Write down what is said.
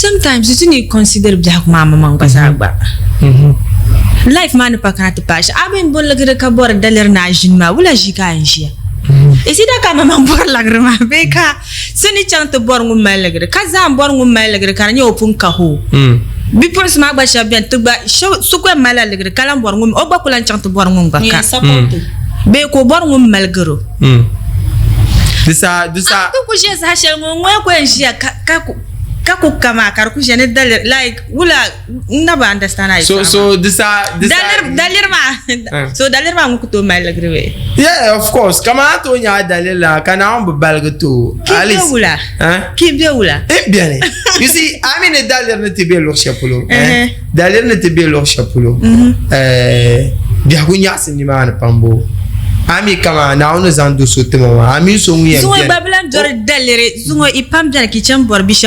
Sometimes you need consider biɛhigu maa maŋmaŋ gba zaa gba. Life maa ni pa kana ti paai shɛm. A bɛn bo ligiri ka bɔri daliri ni a ʒini maa, wula ʒii ka a yɛn ʒiya? Is either ka a maŋmaŋ bɔri lagiri maa bee ka so ni chaŋ ti bɔri ŋun mali ligiri ka zaa m-bɔri ŋun mali ligiri ka di nyɛ o pun kahi o. Bipuɣinsi maa gba shɛba beni ti gba so gba malila ligiri ka lan bɔri ŋun o gba ku lan chaŋ ti bɔri ŋun gba ka bee ka o bɔri ŋun maligir o. Di saha, di saha. A ti ku ʒiya saha shɛli ŋɔ, ŋɔ ku yɛn ʒiya ka ka ku ka ku ka maa ka di ku ʒiya ni daliri like wula n na bi understand a So yɛltɔɣa maa. so di saha di saha. Daliri daliri maa Eh. so daliri maa ŋun ku tooi mali ligiri bee? Yeah, of course. Kaman a tooi nya a daliri la ka Naawuni bi baligi ti o. Ki At be least. wula? Eh? Ki be wula? N beni. You see, a mi ni daliri ni ti be luɣ shɛli polo. Eh? Uh-huh. Daliri ni ti be luɣ shɛli polo. Eh, biɛhigu nyaɣisi nimaani pam boo. A mi kaman Naawuni ni zaŋ do so ti ma maa, a mini so ŋun yɛn Zuŋɔ beni. gba bi lan dɔri daliri. Zuŋɔ i pam beni ka i chaŋ bɔri bi shɛba.